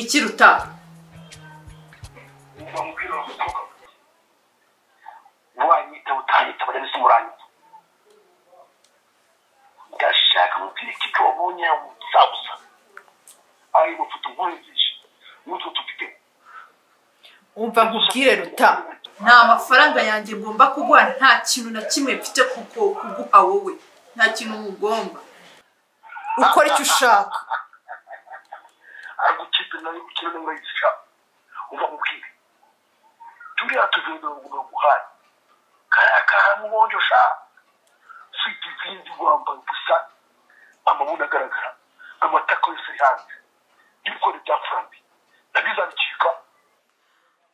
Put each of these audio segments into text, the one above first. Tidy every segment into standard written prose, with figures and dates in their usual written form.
Iki Ruta? Wanyita utanyita bari n'umurangi. Ndashaka mubwire iki wabonye ubusa. Ayo mafoto nkoresheje n'utwo tufite. Umva nkubwire Ruta, nta mafaranga yanjye ngomba kuguha, nta kintu na kimwe mfite kuko kuguha wowe, nta kintu ugomba. Ukora icyo ushaka. Agukipe nayo ukina nayo ishaka. Umva nkubwire. Turiya tuvuye ngo guhaye. Kaya mubonjo sha. Siti zindi wambaye ubusa. Amabuna agaragara. Amatako yose hanze. Ibikore bya Frambi. Nabizandikika.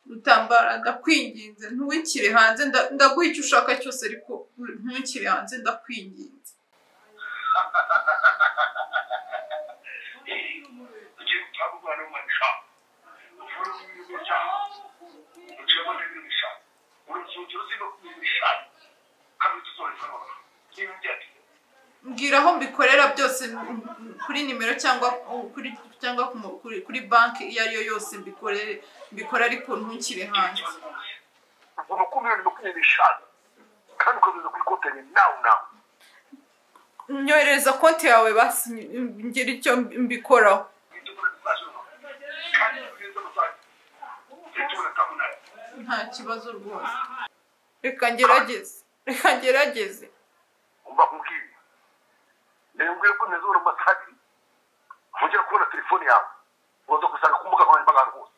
Rutambara ndakwinginze ntuwikire hanze, ndaguha icyo ushaka cyose ariko ntuwikire hanze ndakwinginze. Mbwira aho mbikorera byose kuri nimero cyangwa kuri cyangwa kuri banki iyo ariyo yose mbikorere, mbikora ariko ntukire hanze. Ugomba kumenya 25 kandi ukomeza kuri konti nawe nawe. Nyoherereza konti yawe basi ngira icyo mbikoraho. Nta kibazo rwose. Reka ngerageze. Reka ngerageze. Umva nkubwire. Ngiye ko nezura amasaha ujya kubona telefone yawe uza gusanga ku mbuga nkoranyambaga rwose.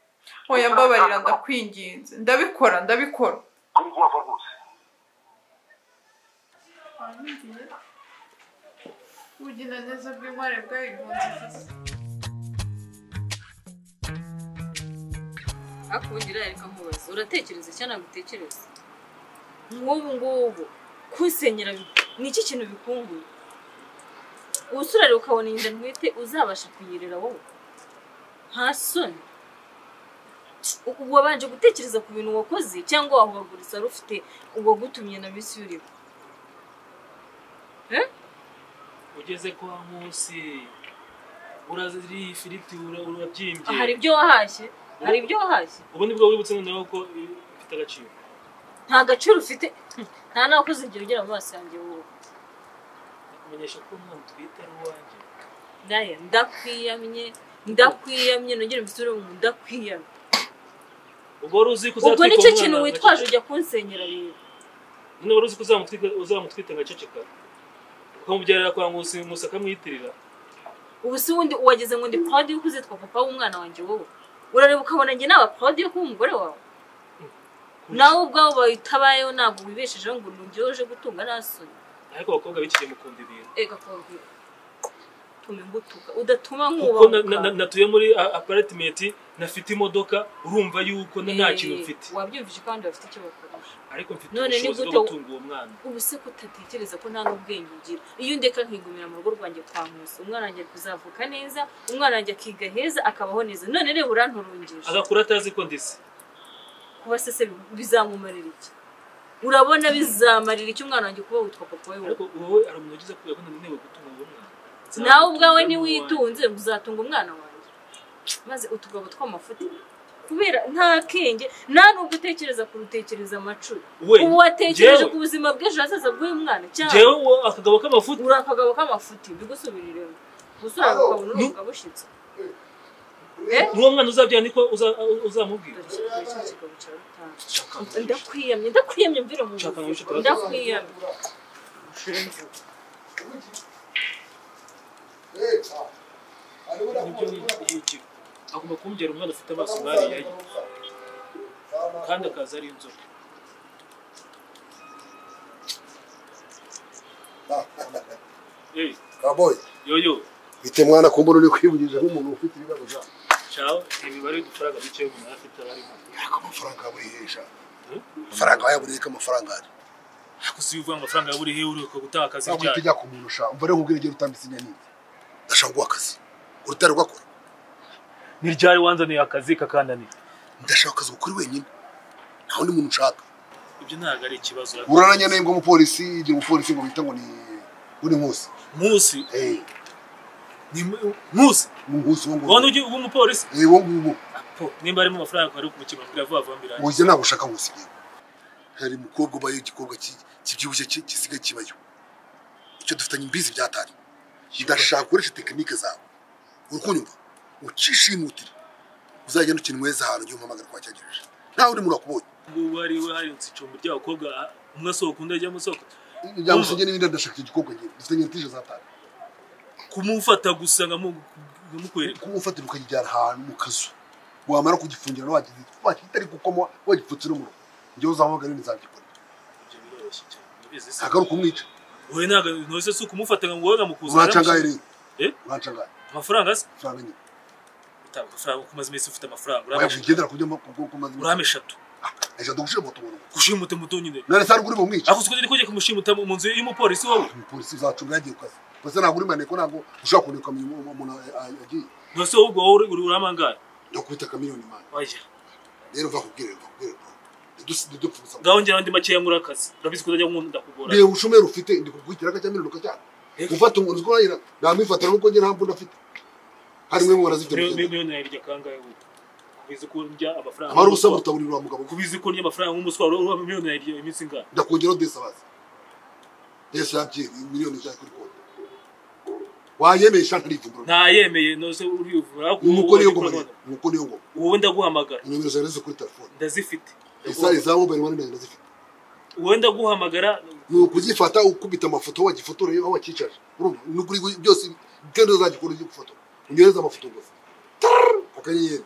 Oya mbabarira ndakwinginze. Ndabikora ndabikora. Kuri vuba rwose. Ugina neza bw'inkware bwayigunze ijosi. Akundira reka nkubaze, uratekereza cyane gutekereza? Nk'ubu ngubu kusenyera ni iki kintu bikunguye? Ubusurare ukabona inda ntwite uzabasha kuyirera wowe? Nta soni. Wabanje gutekereza ku bintu wakoze cyangwa wahubaguriza rufite uwagutumye na misi uriho? Ugeze kwa Nkusi uraziri ifiriti urabyimbye. Hari ibyo wahashye? Hari ibyo wahashye? Ubu nibwo wibutse noneho ko ufite agaciro. Nta gaciro ufite, nta naho kuzigira ugera mu maso yanjye wowe. Kumenyesha ko umwana utwite ari uwanjye. Ndaye ndakwiyamye, ndakwiyamye nongere mbisubire mu ndakwiyamye. Ubwo wari uzi ko uzatwika umwana. Ubwo nicyo kintu witwaje ujya kunsenyera rero. None wari uzi ko uzamutwita ngaceceka. Ukamubyarira kwa Nkusi, Nkusi akamwitirira. Ubu se ubundi wageze ngo ndi proud yuko uzitwa papa w'umwana wanjye wowe. Urareba ukabona njye naba proud yo kuba umugore wawe. Nawe ubwawe utabayeho ntabwo wibeshejeho ngo nungeje gutunga nta soni. Ariko abakobwa b'ikigihe mukunda ibintu. Ega kobwa. Tume ngutuka udatuma nkuba. Kuko natuye muri apartment nafite imodoka urumva yuko nta kintu mfite. Wabyumvise kandi bafite icyo bakoresha. Ariko mfite ubushobozi bwo gutunga uwo mwana. Ubu se kutatekereza ko nta n'ubwenge ugira. Iyo ndeka nkigumira mu rugo rwanjye kwa Nkusi, umwana wanjye kuzavuka neza, umwana wanjye akiga heza akabaho neza. None reba uranturungije. Agakura atazi ko ndise. Kuba se bizamumarira iki? Urabona bizamarira iki umwana wanjye kuba witwa papa we? Ariko wowe ari umuntu ugize kubera ko nananiwe gutunga uwo mwana. Nawe ubwawe ntiwitunze uzatunga umwana wanjye. Maze utugabo tw'amafuti kubera nta kenge nta nubwo utekereza kurutekereza amacuri. Ubu watekereje ku buzima bw'ejo hazaza bw'uyu mwana cyangwa jewe akagabo k'amafuti? Uri akagabo k'amafuti bigusubiriremo. Gusura ukabona uri umugabo ushitse. N'uwo mwana uzabyara niko uzamubwira. Ndakwiyamye, ndakwiyamye mvira mu nzu. Ndakwiyamye. Nibyo agomba kumbyara umwana ufite amaso nk'ariya ye kandi akaza ari inzobe. Kaboy. Yoyo. Bite mwana kumbona uri kwibugije nk'umuntu ufite ibibazo za. Ciao, imibare y'udufaranga duke umuntu afite arimo. Ariko amafaranga yaburihesha. Amafaranga yaburiheka amafaranga ari. Akuzi uvuga amafaranga yaburihe uri ko gutanga akazi ryari. Ntabwo ijya ku muntu sha. Umva rero nkubwire igihe utambitse inyanya. Ndashaka guha akazi. Urutare rwakora. Ni ryari wanzaniye akazi kakananira? Ndashaka akazi ukuri wenyine. Nta wundi muntu ushaka. Ibyo ntabwo ari ikibazo. Uraranye n'ingo umupolisi, igira umupolisi ngo bita ngo ni uri Nkusi. Nkusi? Ni Nkusi. Nkusi wo ngo. Wowe ugiye uba umupolisi? Eh wo nguwo. Po, nimba arimo amafaranga ari kumukima mbwira vuba vuba mbiranye. Oya ntabwo ushaka Nkusi yewe. Hari umukobwa ubayo igikobwa kibyibushye gisigaye kibayo. Icyo dufitanye imbizi byatari. Ndashaka gukoresha tekinike zawe. Uri kunyumva? Ucishimutira. Uzagenda ukinyweza ahantu ugiye umpamagara kwa cyagejeje. Nawe uri murakubonye. Ngubu ari we hari icumbi ry'abakobwa umwe asohoka undi ajya musoko. Byamusige n'ibindi ndashaka igikobwa ngiye. Dufitanye tije zatari. Kumufata gusa nkamukwereka. Kumufatira ukajyana ahantu mu kazu. Wamara kugifungira wagize wakitari gukoma wagipfutse n'umuro. Njye uzahamagara nzabyikora. Ibyo biroroshye cyane. Urabizi se. Agaruka umwica. Wowe ntago ntose si ukumufata ngo wowe nkamukuzana. Uracangaye rero. Eh? Uracangaye. Amafaranga se? Amafaranga nyine. Amafaranga kumaze iminsi ufite amafaranga. Uragendera kubyo kumaze. Urame eshatu. Eshatu gushimuta umuntu. Gushimuta muto nyine. None se uri bumwica. Ako siko kujya kumushimuta mu nzu y'umupolisi wowe. Umupolisi uzacunga yagiye ku kazi. Gusa ntabwo uri maneko ntabwo ushobora kuneka umuntu agiye. Nose ubwo wowe uri uramangaye. Ndakubita kamiliyoni mani. Oya. Rero va kubwira va kubwira. Dudupfuza. Ngaho njye andi make yankura akazi. Urabizi ko ndajya nkunda kugora. Reba ushomeri ufite ndi kukwitira ka cyamiliyoni ukajyana. Gufata umuntu uziko nayira namwifatira nuko njye nta mbunda afite. Hari mwe murazifite. Miliyoni yayirya kangahe wowe? Kubizi ko ndya amafaranga. Amara usaba utaburira mugabo. Kubizi ko ndya amafaranga nk'umuswaro uri miliyoni yayirya iminsi ingahe? Ndakongeraho desa bazi. Desa yabye miliyoni cyane kuri konti. Wayemeye ntarivumbura. Nayemeye nose urivura nuko niyo ngoma. Nuko niyo ngoma. Wowe ndaguhamagara. Nomero zawe zo kuri telefone. Ndazifite. Isa iza mobile money ndazifite. Wowe ndaguhamagara ni ukugifata ukubita amafoto wagifotoreye aho wakicaje. Urumva nukuri byose kandi uzagikora ugiye gufotora. Unyereza amafoto gusa. Akanyenyeri.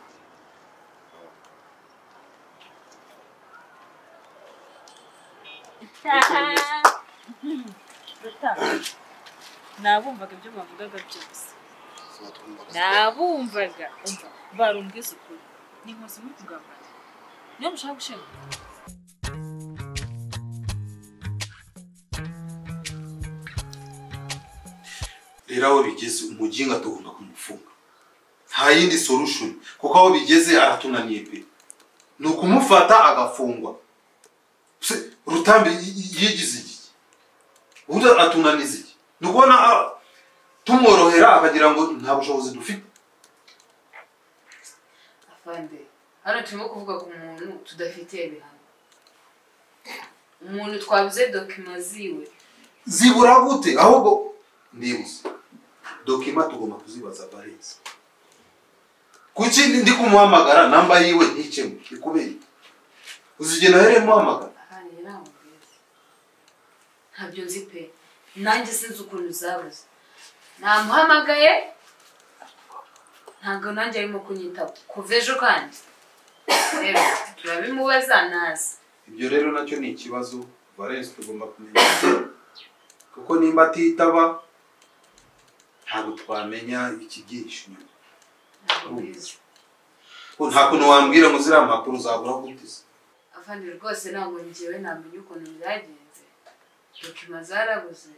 Nabumvaga ibyo bavugaga byose. Nabumvaga umva barumbwiza ukuri. Ni Nkusi muri kugambana. Niyo mushaka gushinga. Rero aho bigeze umuginga tugomba kumufunga. Nta yindi solution kuko aho bigeze aratunaniye pe. Ni ukumufata agafungwa. Rutambi yigize iki? Ubundi atunaniza iki? Ni ukubona tumworohera akagira ngo nta bushobozi dufite. Afande, hano turimo kuvuga ku muntu tudafitiye ibihano. Umuntu twabuze dokima ziwe. Zibura gute? Ahubwo ndibuze. Dokima tugomba kuzibaza Valens. Kuki ndi kumuhamagara namba yiwe nticemo ikubeye. Uzigena here muhamagara. Afande namubwiye. Ntabyo nzi pe. Nanjye sinzi ukuntu zabuze. Namuhamagaye ntabwo nanjye arimo kunyitaba kuva ejo kandi. Rero turabimubaza nazi. Ibyo rero nacyo ni ikibazo Valens tugomba kumenya. Kuko nimba atitaba ntabwo twamenya ikigisho nyuma. Nta kuntu wambwira ngo ziriya mpapuro zabura gute se? Afande rwose ntabwo njyewe namenya ukuntu byagenze. Dokima zarabuze.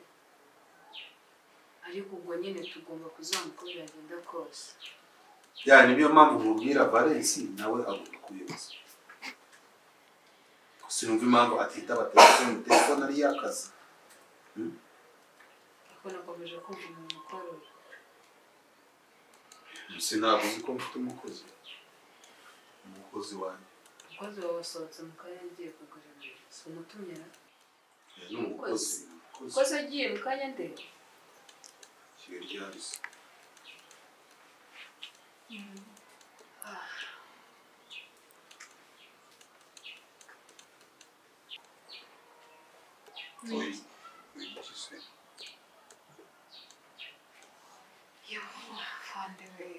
Ariko ubwo nyine tugomba kuzamuka uko byagenda kose. Ya niyo mpamvu mubwira Valens nawe agomba kubibaza. Sinumva impamvu atitaba telefone, telefone ari yakazi. Ariko nakomeje kumva umuntu ukorora. Sinabwo uzi ko mfite umukozi. Umukozi wanjye. Umukozi wawe wasohotse mu kanya agiye kugura ibintu. Si umutumira? Ni umukozi. Umukozi agiye mu kanya ndeba. Ryarisi. Yo, afande we.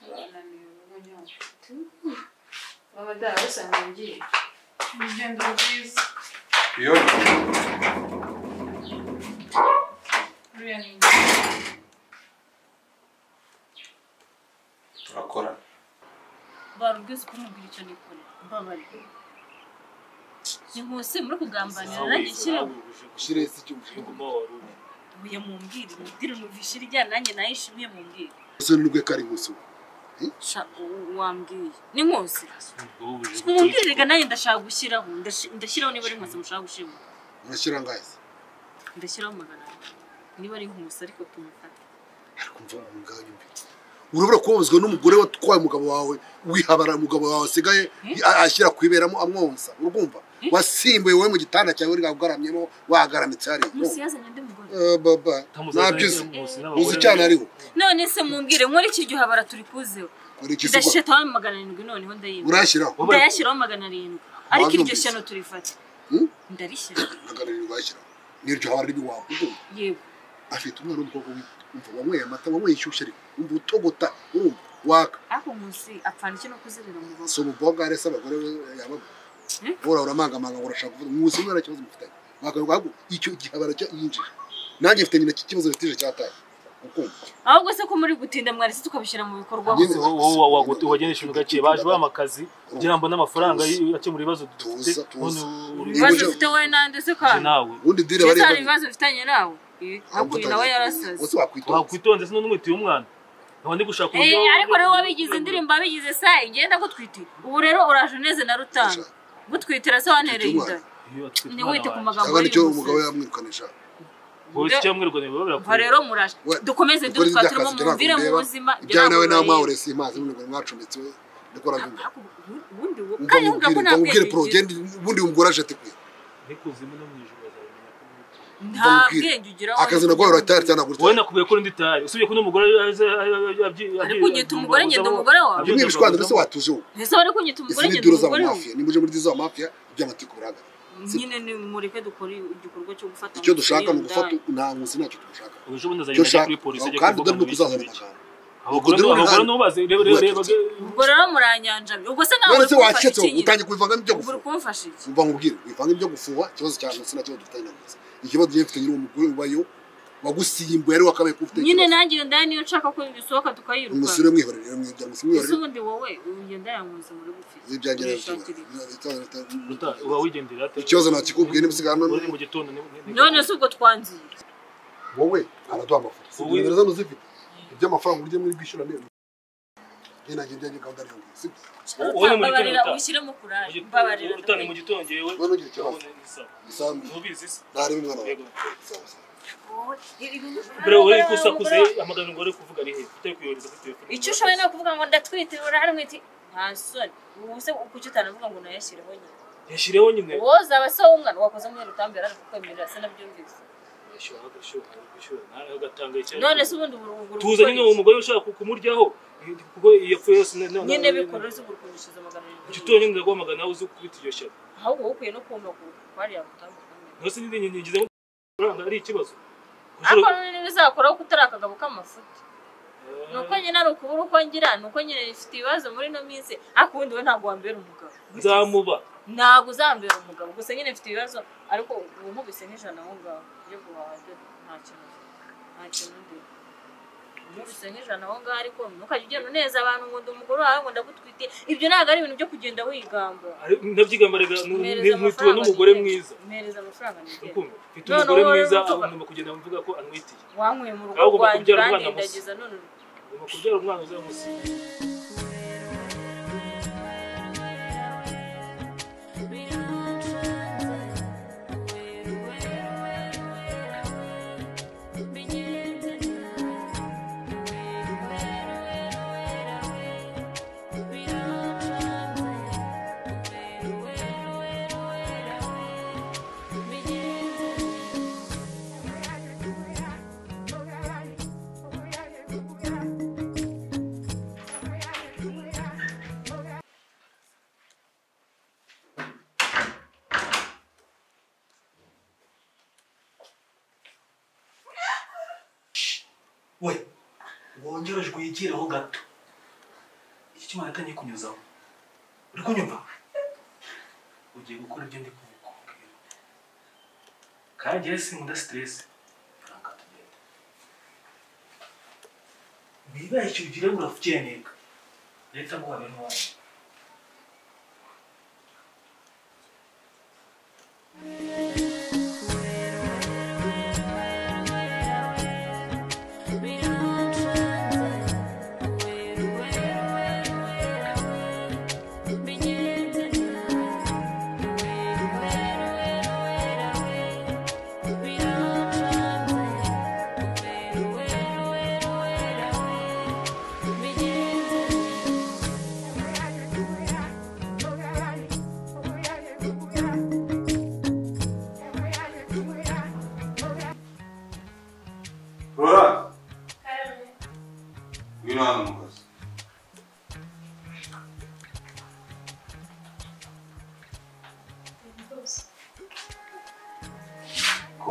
Bananiwe ubunyota. Mama dawe usanga ngiye. Urugendo rwiza. Iyo. Uriya ni turakora. Barubwiza uko mubwira icyo nikora. Mbabarira. Ni Nkusi muri kugambanira nanjye shyira. Ushyire isi cyo Guma wari uri. Oya mumbwire, mumbwire numvishe irya nanjye nayishimiye mumbwire. Ese nubwo kari Nkusi. Sha wambwiye. Ni Nkusi. Mumbwire rega nanjye ndashaka gushyiraho. Ndashyiraho niba ari Nkusi mushaka gushima. Urashyira ngahe se? Ndashyiraho 200. Niba ari Nkusi ariko tumufate. Ariko mva ngayo mbi. Urabura kubabazwa n'umugore watwaye umugabo wawe wihabara umugabo wawe asigaye ashyira kwiberamo amwonsa urumva wasimbuye wowe mu gitanda cyawe uri ugaramyemo wagaramitse hariya. Nkusi yazanye undi mugore. Baba nabyize uzi cyane ariho. None se mumbwire nkora iki iryo habara turi kuzeho? Ndashetaho 700 noneho ndayimba. Urashyiraho? Ndayashyiraho 700 ariko iryo shyano turifata. Ndarishyira. 700 washyiraho. Niryo habara ribi wawe. Yego. Afite umwana w'umukobwa umva wanyweye amata wanyweye inshyushyu ariko umva utogota urumva waka. Ariko Nkusi apfana iki no kuzerera mu rugo? Si ububoga rese abagore yabaga. Ora uramangamanga ngo urashaka kuvuga Nkusi umwana ikibazo mufitanye. Wakavuga ngo icyo gihabara cyo yinjije. Nanjye mfite nyina ikibazo bitije cyataye. Ahubwo se ko muri gutinda mwarese tukabishyira mu bikorwa. Wowe wagendesha gake baje bamakazi kugira ngo n'amafaranga akemura ibibazo dufite. Ibibazo ufite wowe nande se kandi? Ubundi dire bari ibibazo ufitanye nawe. Hakuye nawe yarasaze. Wakwitonze se n'umwitiye umwana. Ntabwo ndi gushaka uburyo. Ariko rero wabigize indirimbo abigize sai ngenda gutwitira. Ubu rero uraje neze na Rutanga. Gutwitira se wantereye inda. Ni wite ku magambo y'uyu mugabo yamwirukanisha. Wowe cyamwirukane baba birakwiye. Rero muraje. Dukomeze dutwa turimo mumvire mu buzima. Ibyawe nawe na Maure si imazi nubwo mwacometse we ndikora byumva. Ubundi wo kandi uvuga ko nta bwenge. Pro gende ubundi umugore aje Nikuzimu no mu ijuru bazabimenya ko nta bwenge ugira. Akazi nagwa uratari cyane gutya. Wowe nakubwiye ko ndi tayari. Usubye ko n'umugore ari kunyita umugore ngenda umugore wawe. Bimwe bishwanda mbese watuje ubu. Ese bari kunyita umugore ngenda umugore wawe. Ni muje muri dizo mafia by'amatiko buragara. Nyine ni mureke dukore igikorwa cyo gufata. Icyo dushaka mu gufata nta Nkusi ntacyo dushaka. Ejo bundi azagenda kuri polisi ajya kuvuga ngo kuzazana amagambo. Abagore nubaze reba ubwo rero muranyanja. Ubwo se nawe uri wacetse utangiye kubivanga ibyo gufuha. Uri kumfasha iki? Umva nkubwire wivanga ibyo gufuha ikibazo cya Nkusi nacyo dufitanye na Nkusi. Ikibazo giye mfite nyiri umugore ubayo wagusimbuye ari wakabaye kufite. Nyine nanjye iyo ndaya niyo nshaka ko bisohoka tukayiruka. Umusore mwihorere rero mwibya Nkusi mwihorere. Ese ubundi wowe iyo ndaya Nkusi muri gufite. Uba wigendera ate? Ikibazo nakikubwiye nibusiga hano mu gitondo. None se ubwo twanziye. Wowe araduha amafaranga. Nimero zano zifite. Iby'amafaranga urye muri bwishyura neza. Njye nanjye njye gahunda ariyo ngiyo. Wowe mu gitondo ushyiremo kuraje. Mbabarira. Utane mu gitondo yewe. Wowe nugira ikibazo. Ntubizi se. Ntari umwana wawe. Bro wowe kusakuze amagambo ngo uri kuvuga ari he? Utari kuyohereza kuri telefone. Icyo ushoboye no kuvuga ngo ndatwite urarwite. Nta soni. Ubu se kuki utanavuga ngo nayashyireho nyine? Yashyireho nyine. Wowe uzaba se w'umwana wakoze muri Rutambi yaraje kukwemerera se nabyumvise. None se ubundi uruguru. Tuza nyine uwo mugore ushaka kumuryaho kuko yapfuye yose nyine bikoreze ugurukunishiza 700. Gitondo nyine ndaguhamagara nawe uzi kubita iryo shyano. Ahubwo wowe ukwiye no kumva ku kwari yagutambuka. Nose nyine ngize ngo ari ikibazo. Ariko none bizakoraho kutari akagabo k'amafuti. Nuko nyine ari ukubura uko ngira nuko nyine ifite ibibazo muri no minsi ariko ubundi we ntabwo wambera umugabo. Nzamuba. Ntabwo uzambera umugabo gusa nyine mfite ibibazo ariko ubu nkubise nk'ijana aho ngaho yo guhaha nta kintu ndi. Nkubise nk'ijana aho ngaho ariko ntukajya ugenda uneza abantu ngo ndi umugore wawe ngo ndagutwite ibyo ntabwo ari ibintu byo kugenda wigamba. Ndabyigamba rega ntwitiwe n'umugore mwiza. Mpereza amafaranga nigende. Mfite umugore mwiza agomba kugenda mvuga ko anwitiye. Wankuye mu rugo rwanjye urandendagiza none ugomba kubyara umwana uzamusiga. We wongere wigireho gato iki cyuma natangiye kunyuzaho uri kunyumva ugiye gukora ibyo ndi kukubwira kandi njyewe sinkunda stress Franka tugende wibeshye ugire ngo urafukeneka leta ngo wabe n'uwanjye.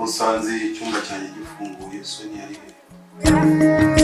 Ko nsanze icyumba cyanjye gifunguye, Sonia ari he?